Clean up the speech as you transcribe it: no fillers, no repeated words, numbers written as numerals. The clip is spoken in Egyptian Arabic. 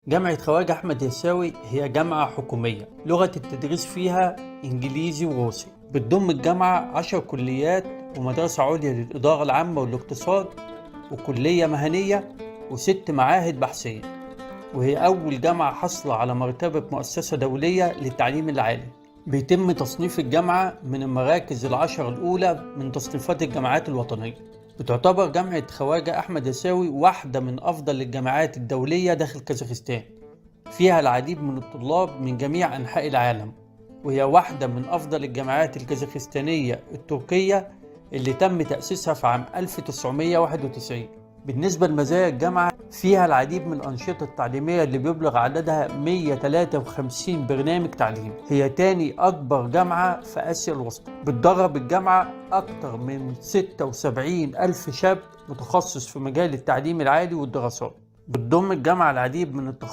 جامعة خواجة أحمد يساوي هي جامعة حكومية، لغة التدريس فيها إنجليزي وروسي. بتضم الجامعة 10 كليات ومدرسة عليا للإدارة العامة والاقتصاد وكلية مهنية و6 معاهد بحثية، وهي أول جامعة حاصلة على مرتبة مؤسسة دولية للتعليم العالي. بيتم تصنيف الجامعة من المراكز ال10 الأولى من تصنيفات الجامعات الوطنية. بتعتبر جامعة خواجة أحمد يساوي واحدة من أفضل الجامعات الدولية داخل كازاخستان، فيها العديد من الطلاب من جميع أنحاء العالم، وهي واحدة من أفضل الجامعات الكازاخستانية التركية اللي تم تأسيسها في عام 1991. بالنسبة لمزايا الجامعة، فيها العديد من الأنشطة التعليمية اللي بيبلغ عددها 153 برنامج تعليم. هي تاني أكبر جامعة في آسيا الوسطى. بتدرب الجامعة أكثر من 76 ألف شاب متخصص في مجال التعليم العالي والدراسات. بتضم الجامعة العديد من التخصصات